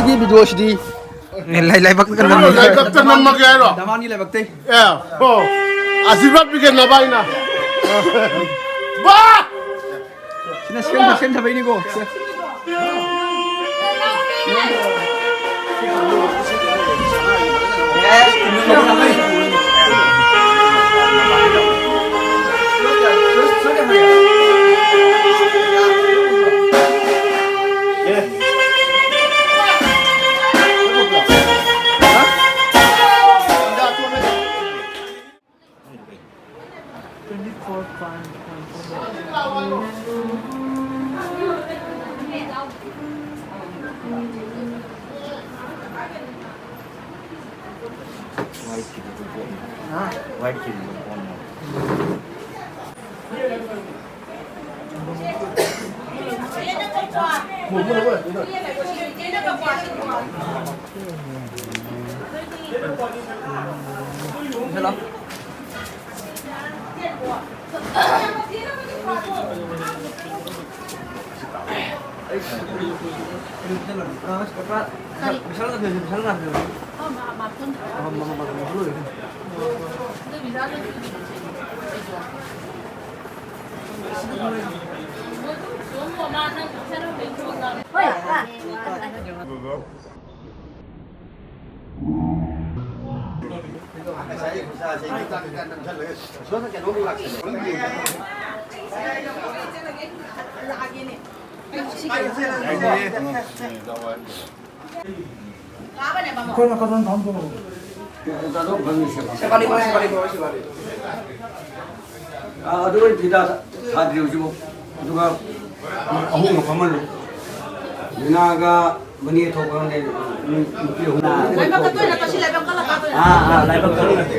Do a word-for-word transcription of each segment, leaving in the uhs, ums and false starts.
ꯒꯤ ꯚꯤꯗꯤꯑꯣꯁꯤꯗꯤ ꯂꯥꯏ-, ꯂꯥꯏꯕꯛꯇ ꯅꯝꯃꯤ꯫ ꯂꯥꯏꯕꯛꯇ ꯅꯝꯃꯒꯦ ꯍꯥꯏꯔꯣ? ꯙꯃꯥꯟꯒꯤ ꯂꯥꯏꯕꯛꯇꯩ꯫ ꯑꯦ, ꯍꯣ꯫ ꯑꯥꯁꯤꯔꯕꯥꯗ ꯄꯤꯒꯦ ꯅꯕꯥꯏꯅ꯫ ꯕꯥ! ꯁꯤꯅ ꯁꯦꯝ-, ꯁꯦꯝꯊꯕꯩꯅꯤꯀꯣ꯫ ꯑꯩꯈꯣꯏꯅ ꯀꯗꯣꯝ ꯊꯝꯗꯣꯏꯅꯣ? ꯑꯥ, ꯑꯗꯨ ꯑꯣꯏꯅ ꯐꯤꯗꯥ ꯁꯥꯗ꯭ꯔꯤ ꯍꯧꯖꯤꯛꯐꯥꯎ꯫ ꯑꯗꯨꯒ ꯑꯍꯨꯝꯒ ꯐꯝꯍꯜꯂꯨ꯫ ꯂꯤꯅꯥꯒ ꯃꯅꯦ ꯊꯣꯛꯄ ꯈꯪꯗꯦ꯫ ꯅꯨꯄꯤ ꯑꯍꯨꯝ꯫ ꯂꯥꯏꯕꯛ ꯀꯠꯇꯣꯏꯔꯥ? ꯀꯠꯁꯤ, ꯂꯥꯏꯕꯛ ꯀꯠꯂ ꯀꯥꯞꯇꯣꯏꯔꯥ? ꯑꯥ, ꯑꯥ, ꯂꯥꯏꯕꯛ ꯀꯠꯂꯨ꯫ ꯂꯥꯏꯕꯛ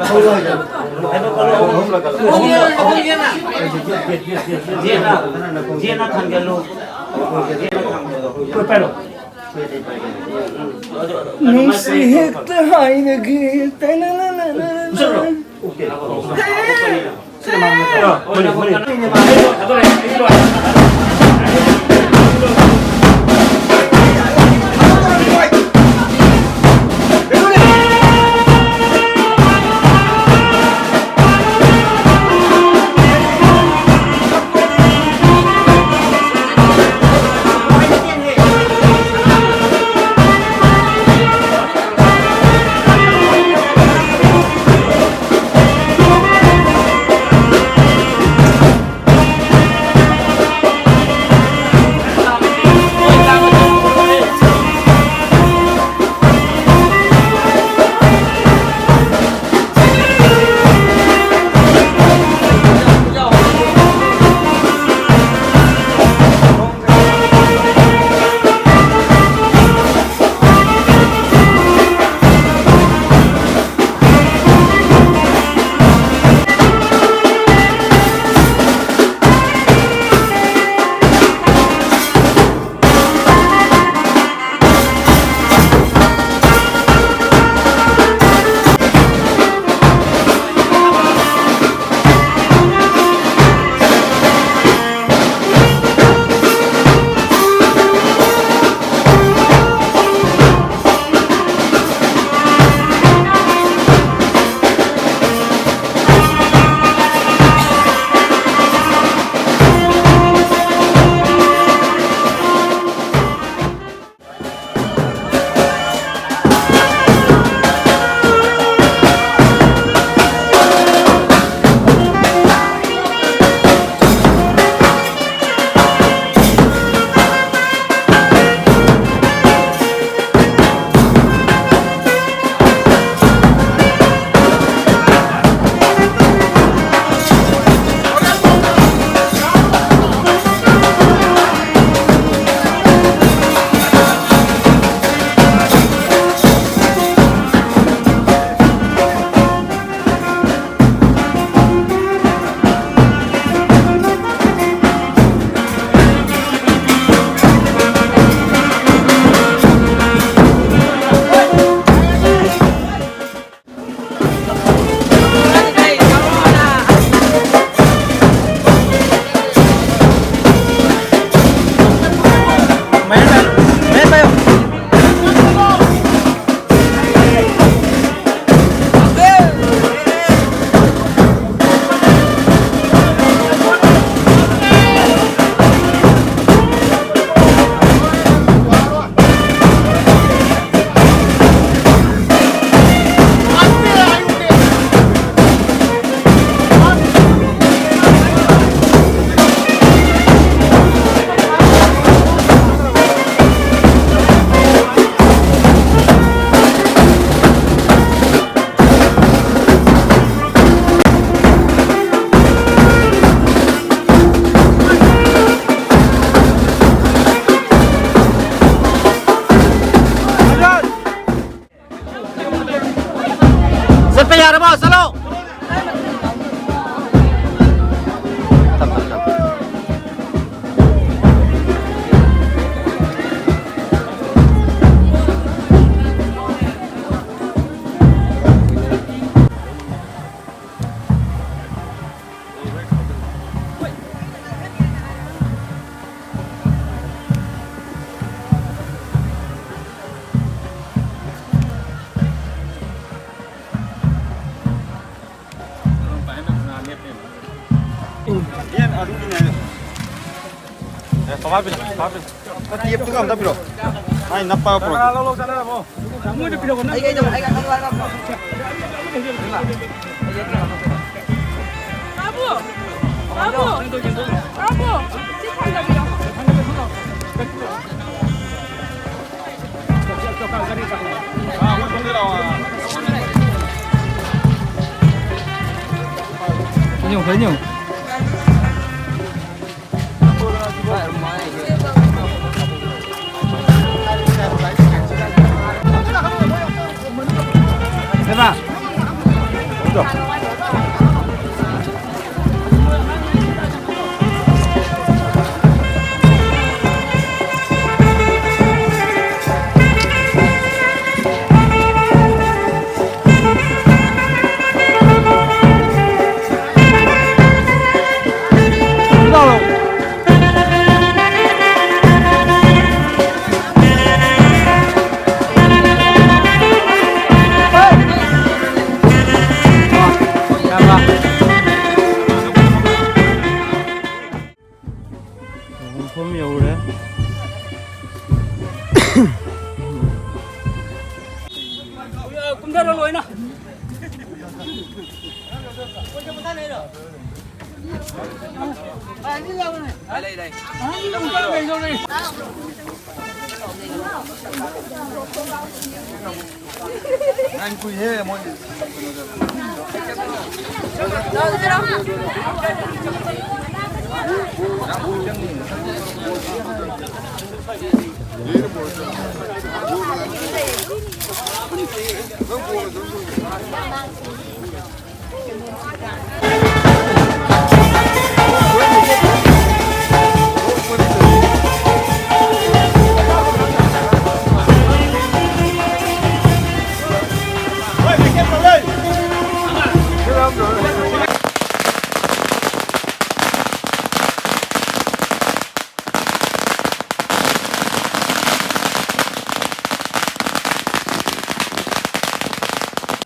ꯀꯠꯂꯨ꯫ ꯂꯥꯏꯕꯛ ꯀꯠꯂꯨ꯫ ꯑꯍꯨꯝ, ꯑꯍꯨꯝ꯫ ꯖꯦꯅ, ꯖꯦꯅ ꯊꯥꯡꯖꯜꯂꯨ꯫ ꯖꯦꯅ ꯊꯥꯡꯖꯜꯂꯨ꯫ ꯅꯨꯡꯁꯤ ꯍꯦꯛꯇ ꯍꯥꯏꯅꯒꯦ꯫ ꯇꯅꯅꯅꯅꯅ꯫ ꯃꯨꯁꯜꯂꯣ꯫ ꯑꯣꯀꯦ꯫ ꯁꯤꯅ ꯃꯥꯡꯉꯦ꯫ ꯑꯥ, ꯃꯨꯜꯂꯦ, ꯃꯨꯜꯂꯦ꯫ ꯑꯗꯨ ꯂꯩ, ꯑꯗꯨ ꯂꯩ꯫ ꯇꯦꯞꯇꯨꯒ ꯑꯝꯇ ꯄꯤꯔꯛꯑꯣ꯫ ꯃꯥꯏ ꯅꯞꯄꯒ ꯄꯨꯔꯛꯑꯣ꯫ ꯕꯥꯕꯨ! ꯕꯥꯕꯨ! ꯕꯥꯕꯨ! ꯁꯤ ꯊꯥꯡꯒꯠꯄꯤꯔꯣ꯫ ꯃꯐꯝ ꯌꯧꯔꯦ꯫ ꯀꯨꯝꯊꯔꯣ ꯂꯣꯏꯅ꯫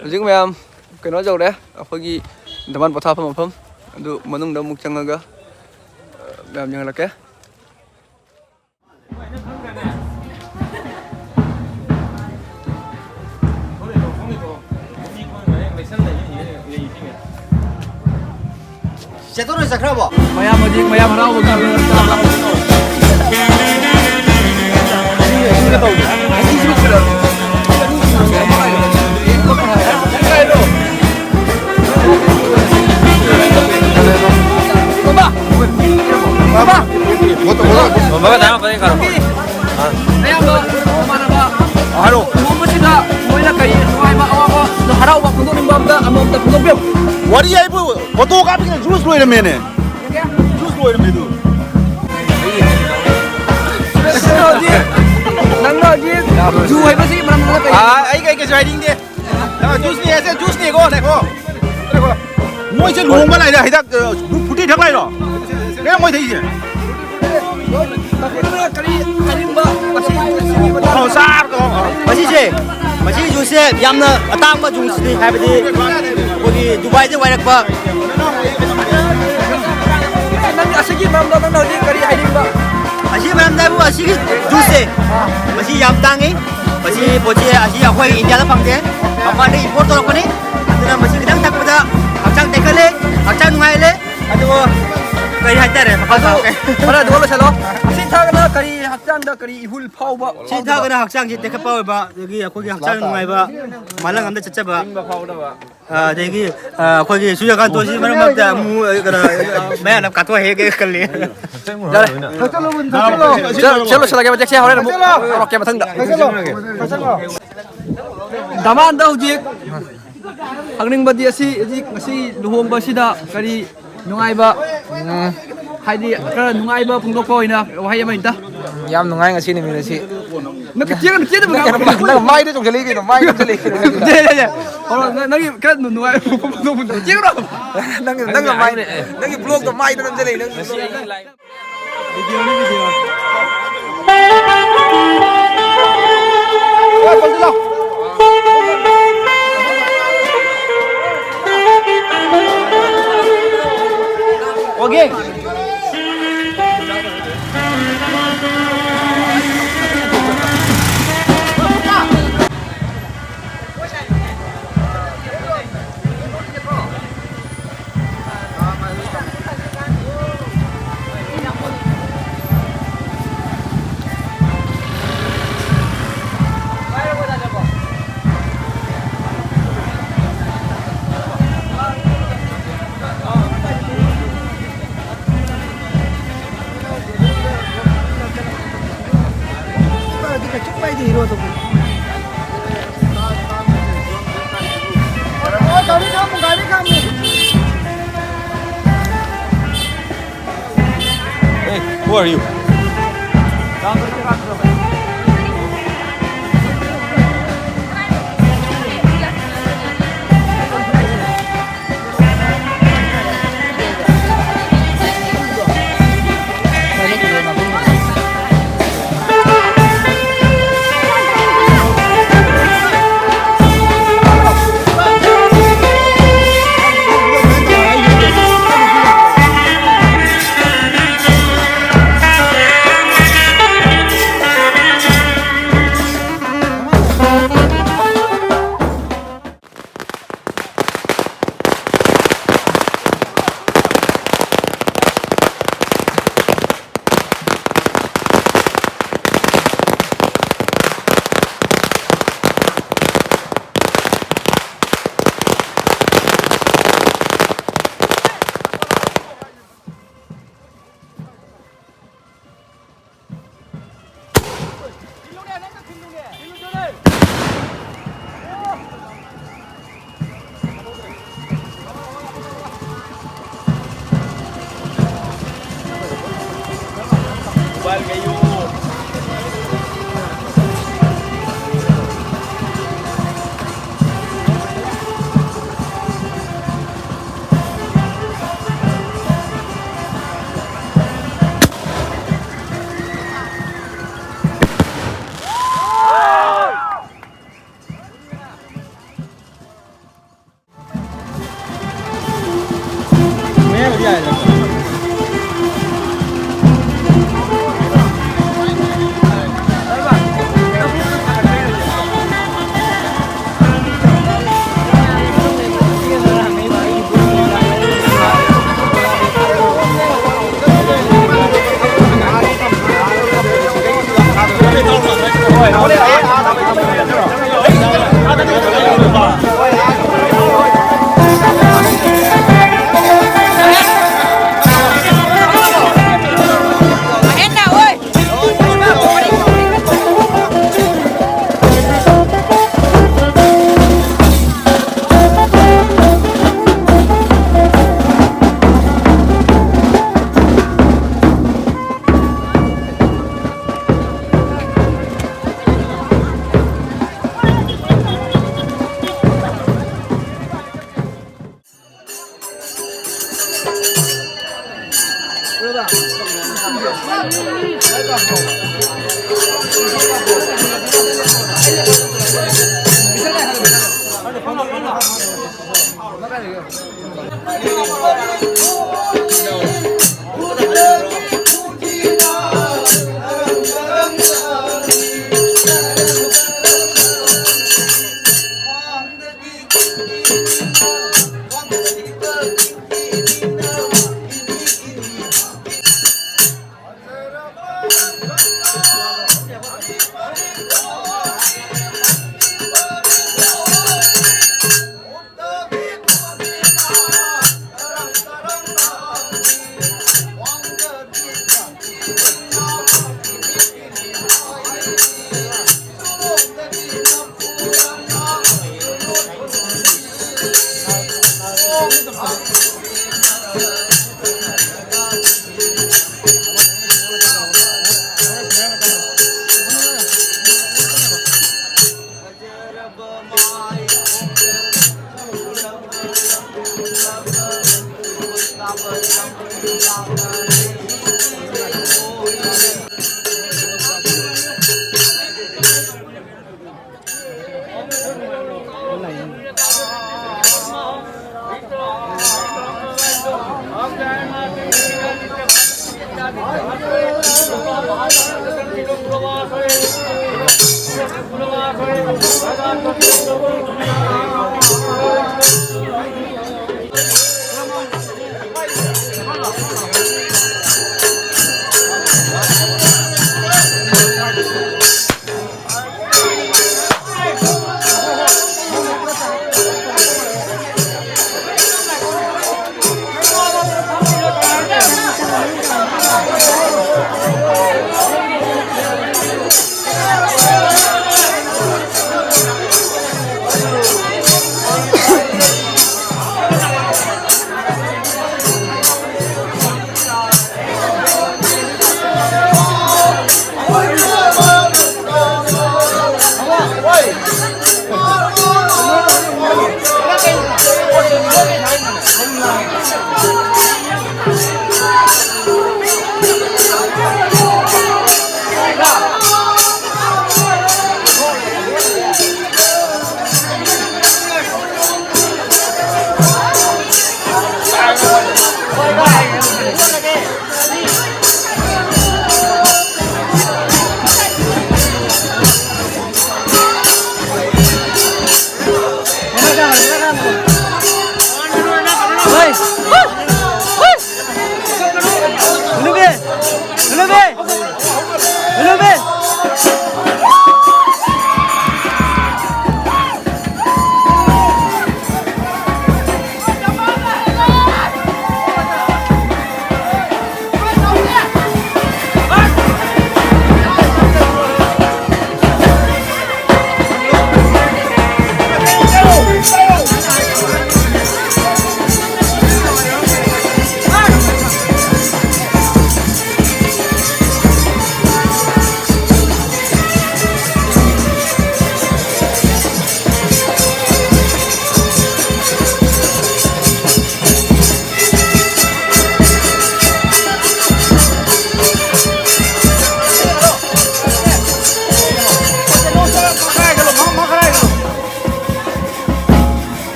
ꯍꯧꯖꯤꯛ ꯃꯌꯥꯝ ꯀꯩꯅꯣ ꯌꯧꯔꯦ, ꯑꯩꯈꯣꯏꯒꯤ ꯙꯃꯥꯟ ꯄꯣꯊꯥꯐꯝ ꯃꯐꯝ ꯑꯗꯨ ꯃꯅꯨꯡꯗ ꯑꯃꯨꯛ ꯆꯪꯉꯒ, ꯑ, ꯃꯌꯥꯝ ꯌꯦꯡꯍꯜꯂꯛꯀꯦ꯫ ꯆꯦꯇꯣꯟ ꯍꯣꯏ ꯆꯠꯈ꯭ꯔꯕꯣ? ꯃꯌꯥꯝ ꯍꯧꯖꯤꯛ ꯃꯌꯥꯝ ꯍꯔꯥꯎꯕꯒꯤ ꯕꯕꯥ! ꯕꯕꯥ! ꯕꯕꯥ, ꯇꯥꯃꯣ ꯀꯔꯤ ꯀꯥꯔꯣ? ꯑꯌꯥꯝꯕ ꯃꯃꯥꯟꯅꯕ ꯍꯥꯏꯔꯣ꯫ ꯂꯨꯍꯣꯡꯕꯁꯤꯗ ꯃꯣꯏꯅ ꯀꯔꯤ ꯅꯨꯡꯉꯥꯏꯕ, ꯑꯋꯥꯕ, ꯍꯔꯥꯎꯕ ꯐꯣꯡꯗꯣꯛꯅꯤꯡꯕ ꯑꯝꯇ ꯑꯃꯃꯝꯇ ꯐꯣꯡꯗꯣꯛꯄꯤꯌꯨ꯫ ꯋꯥꯔꯤ ꯍꯥꯏꯕꯨ ꯐꯣꯇꯣ ꯀꯥꯞꯄꯤꯅ ꯖꯨꯁ ꯂꯣꯏꯔꯝꯃꯦꯅꯦ꯫ ꯖꯨꯁ ꯂꯣꯏꯔꯝꯃꯦ ꯑꯗꯨ꯫ ꯅꯪꯅ ꯍꯧꯖꯤꯛ, ꯅꯪꯅ ꯍꯧꯖꯤꯛ ꯖꯨ ꯍꯥꯏꯕꯁꯤ ꯃꯔꯝꯗ ꯀꯔꯤ? ꯑꯥ, ꯑꯩ ꯀꯩ ꯀꯩꯁꯨ ꯍꯥꯏꯅꯤꯡꯗꯦ꯫ ꯖꯨꯁꯅꯤ ꯍꯥꯏꯁꯦ, ꯖꯨꯁꯅꯤꯀꯣ, ꯂꯩꯀꯣ꯫ ꯃꯣꯏꯁꯦ ꯂꯨꯍꯣꯡꯕ ꯂꯥꯏꯔꯦ, ꯍꯤꯗꯥꯛ, ꯑ, ꯐꯨꯔꯇꯤ ꯊꯛ ꯂꯥꯏꯔꯣ? ꯀꯩꯅꯣ ꯃꯣꯏ ꯊꯛꯏꯁꯦ? ꯀꯔꯤ ꯍꯥꯏꯅꯤꯡꯕ? ꯃꯁꯤ, ꯃꯁꯤꯒꯤ ꯃꯇꯥꯡꯗ ꯑꯣ, ꯆꯥꯔꯒ, ꯑꯣ, ꯑꯣ꯫ ꯃꯁꯤꯁꯦ, ꯃꯁꯤ ꯖꯨꯁꯁꯦ ꯌꯥꯝꯅ ꯑꯇꯥꯡꯕ ꯖꯨꯁꯅꯤ, ꯍꯥꯏꯕꯗꯤ ꯑꯩꯈꯣꯏꯒꯤ ꯗꯨꯕꯥꯏꯗ ꯋꯥꯏꯔꯛꯄ꯫ ꯅꯪ ꯑꯁꯤꯒꯤ ꯃꯔꯝꯗ ꯅꯪꯅ ꯍꯧꯖꯤꯛ ꯀꯔꯤ ꯍꯥꯏꯅꯤꯡꯕ? ꯑꯁꯤꯒꯤ ꯃꯔꯝꯗ ꯍꯥꯏꯕꯨ ꯑꯁꯤꯒꯤ ꯖꯨꯁꯁꯦ, ꯃꯁꯤ ꯌꯥꯝ ꯇꯥꯡꯉꯤ꯫ ꯃꯁꯤ ꯄꯣꯠꯁꯤ ꯑꯁꯤ ꯑꯩꯈꯣꯏ ꯏꯟꯗꯤꯌꯥꯗ ꯐꯪꯗꯦ, ꯃꯄꯥꯟꯗ ꯏꯝꯄꯣꯔꯠ ꯇꯧꯔꯛꯄꯅꯤ꯫ ꯑꯗꯨꯅ ꯃꯁꯤ ꯈꯤꯇꯪ ꯊꯛꯄꯗ ꯍꯛꯆꯥꯡ ꯇꯦꯛꯈꯠꯂꯦ, ꯍꯛꯆꯥꯡ ꯅꯨꯡꯉꯥꯏꯍꯜꯂꯦ꯫ ꯑꯗꯨꯕꯨ ꯀꯔꯤ ꯍꯥꯏꯇꯥꯔꯦ, ꯃꯈꯥ ꯑꯗꯨ ꯇꯥꯔꯛꯀꯦ꯫ ꯐꯔꯦ, ꯑꯗꯨꯒ ꯂꯣꯏꯁꯤꯜꯂꯣ꯫ ꯑꯁꯤ ꯊꯛꯑꯒꯅ ꯀꯔꯤ ꯍꯛꯆꯥꯡꯗ ꯀꯔꯤ ꯏꯍꯨꯜ ꯐꯥꯎꯕ ꯁꯤ ꯐꯥꯎꯗꯕ? ꯊꯛꯑꯒꯅ ꯍꯛꯆꯥꯡꯁꯤ ꯇꯦꯛꯈꯠꯄ ꯑꯣꯏꯕ, ꯑꯗꯒꯤ ꯑꯩꯈꯣꯏꯒꯤ ꯍꯛꯆꯥꯡ ꯅꯨꯡꯉꯥꯏꯕ, ꯃꯥꯂꯪ ꯑꯃꯗ ꯆꯠꯆꯕ꯫ ꯑ, ꯑꯗꯒꯤ, ꯑ, ꯑꯩꯈꯣꯏꯒꯤ ꯁꯨꯔꯖꯀꯥꯟꯇꯣꯁꯤ ꯃꯔꯛ ꯃꯔꯛꯇ ꯑꯃꯨꯛ, ꯑ, ꯀꯩꯅꯣ, ꯃꯌꯥꯅ ꯀꯥꯊꯣꯛ ꯍꯦꯛ ꯍꯦꯛ ꯀꯜꯂꯤ꯫ ꯌꯥꯔꯦ꯫ ꯊꯛꯆꯜꯂꯣ, ꯊꯛꯆꯜꯂꯣ꯫ ꯁꯤ, ꯁꯤ ꯂꯣꯏꯁꯤꯜꯂꯒꯦ, ꯃꯇꯦꯛꯁꯦ ꯍꯣꯔꯦꯟ ꯑꯃꯨꯛ ꯊꯛꯆꯜꯂꯣ꯫ ꯇꯧꯔꯛꯀꯦ ꯃꯊꯪꯗ꯫ ꯊꯛꯆꯜꯂꯣ꯫ ꯊꯛꯆꯜꯂꯣ꯫ ꯗꯃꯥꯟꯗ ꯍꯧꯖꯤꯛ ꯍꯪꯅꯤꯡꯕꯗꯤ ꯑꯁꯤ ꯍꯧꯖꯤꯛ ꯉꯁꯤ ꯂꯨꯍꯣꯡꯕꯁꯤꯗ ꯀꯔꯤ ꯅꯨꯡꯉꯥꯏꯕ, ꯎꯝ, ꯍꯥꯏꯗꯤ ꯈꯔ ꯅꯨꯡꯉꯥꯏꯕ ꯐꯣꯡꯗꯣꯛꯄ ꯑꯣꯏꯅ ꯋꯥꯍꯩ ꯑꯃ ꯍꯦꯛꯇ꯫ ꯌꯥꯝ ꯅꯨꯡꯉꯥꯏ ꯉꯁꯤ ꯅꯨꯃꯤꯠ ꯑꯁꯤ꯫ ꯅꯪ ꯆꯦꯟꯒꯅꯨ, ꯆꯦꯟꯒꯅꯨ, ꯅꯪ, ꯅꯪ ꯃꯥꯏꯗ ꯆꯣꯡꯁꯤꯜꯂꯛꯏ ꯀꯩꯅꯣ, ꯃꯥꯏꯗ ꯆꯣꯡꯁꯤꯜꯂꯛꯏ ꯀꯩꯅꯣ꯫ ꯅꯠꯇꯦ, ꯅꯠꯇꯦ, ꯅꯠꯇꯦ꯫ ꯍꯣꯏ, ꯅꯪ, ꯅꯪꯒꯤ ꯈꯔ ꯅꯨꯡꯉꯥꯏꯕ ꯐꯣꯡꯗꯣꯛꯄ ꯆꯦꯟꯒꯅꯨ꯫ ꯅꯪꯒꯤ, ꯅꯪꯒꯤ ꯃꯥꯏ, ꯅꯪꯒꯤ ꯕ꯭ꯂꯣꯛꯇꯣ ꯃꯥꯏꯗ ꯅꯝꯁꯤꯜꯂꯛꯏ ꯅꯪ꯫ चुप बैठ हीरो तो। ओ, गाड़ी काम, गाड़ी काम। Hey, who are you?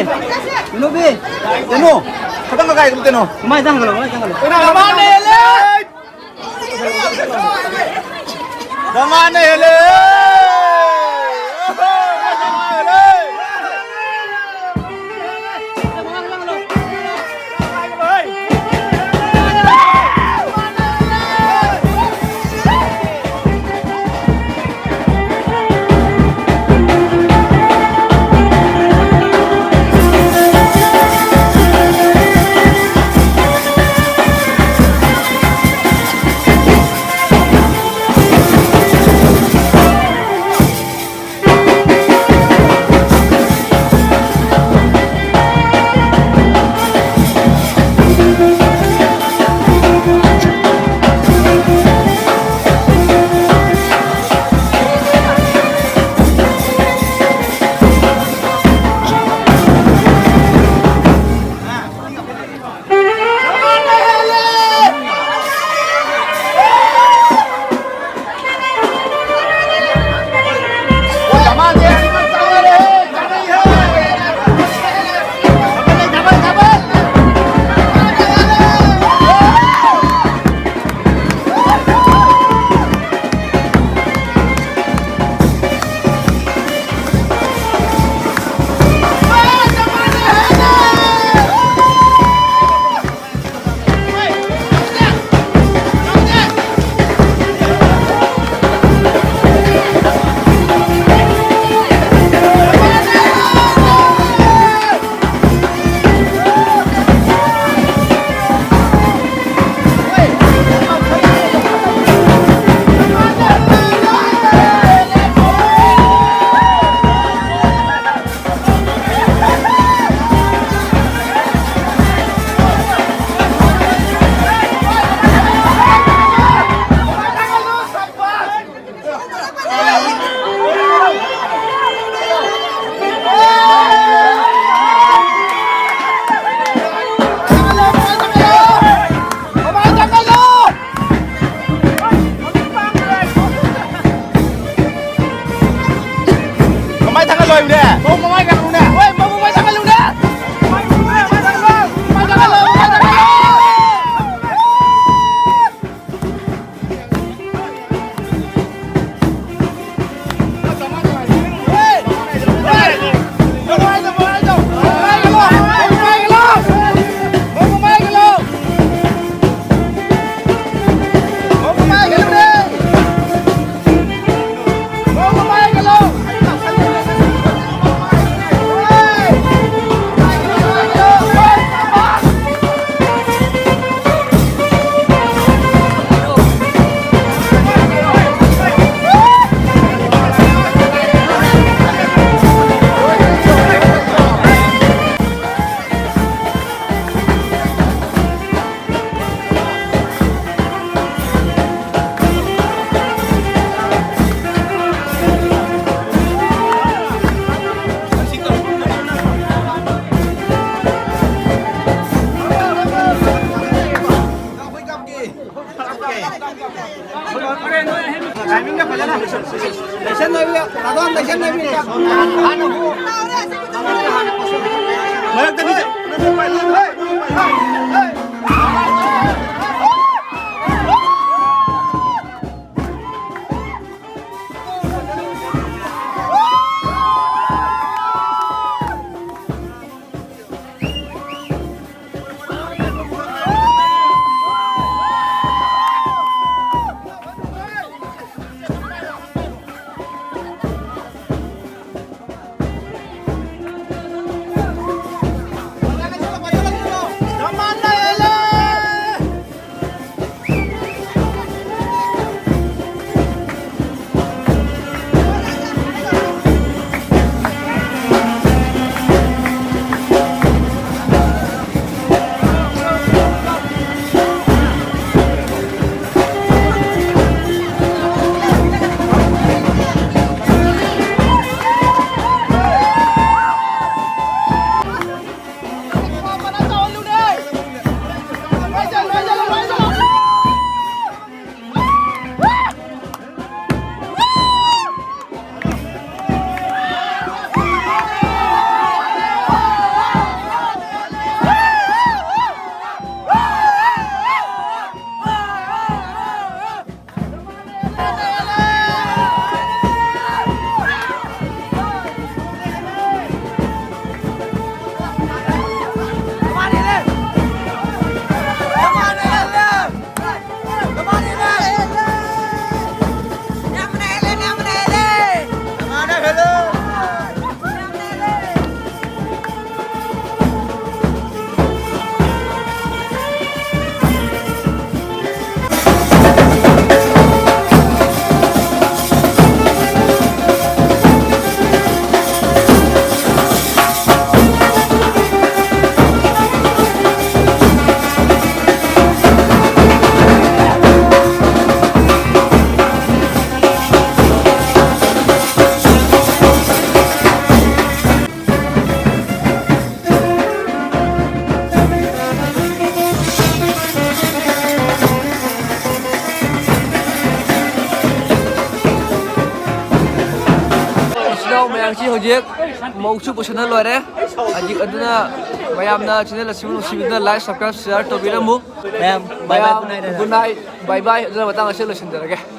ꯀꯩꯅꯣꯕꯤ, ꯀꯩꯅꯣ, ꯈꯤꯇꯪ ꯀꯥꯏꯗꯅꯣ ꯀꯩꯅꯣ꯫ ꯃꯥꯏ ꯆꯪꯍꯜꯂꯣ, ꯃꯥꯏ ꯆꯪꯍꯜꯂꯣ꯫ ꯀꯅꯥꯅ ꯍꯦꯜꯂꯦ? ꯅꯃꯥꯟꯅ ꯍꯦꯜꯂꯦ! ꯃꯔꯛꯇꯗꯤ ꯃꯌꯥꯝꯁꯤ ꯍꯧꯖꯤꯛ ꯃꯧꯁꯨ ꯄꯨꯁꯟꯅ ꯂꯣꯏꯔꯦ꯫ ꯍꯧꯖꯤꯛ ꯑꯗꯨꯅ ꯃꯌꯥꯝꯅ channel ꯑꯁꯤꯕꯨ ꯅꯨꯡꯁꯤꯕꯤꯗꯨꯅ like, subscribe, share ꯇꯧꯕꯤꯔꯝꯃꯨ꯫ ꯃꯌꯥꯝ bye bye, good night. Good night, bye bye꯫ ꯑꯗꯨꯅ ꯃꯇꯥꯡ ꯑꯁꯤ ꯂꯣꯏꯁꯤꯟꯖꯔꯒꯦ꯫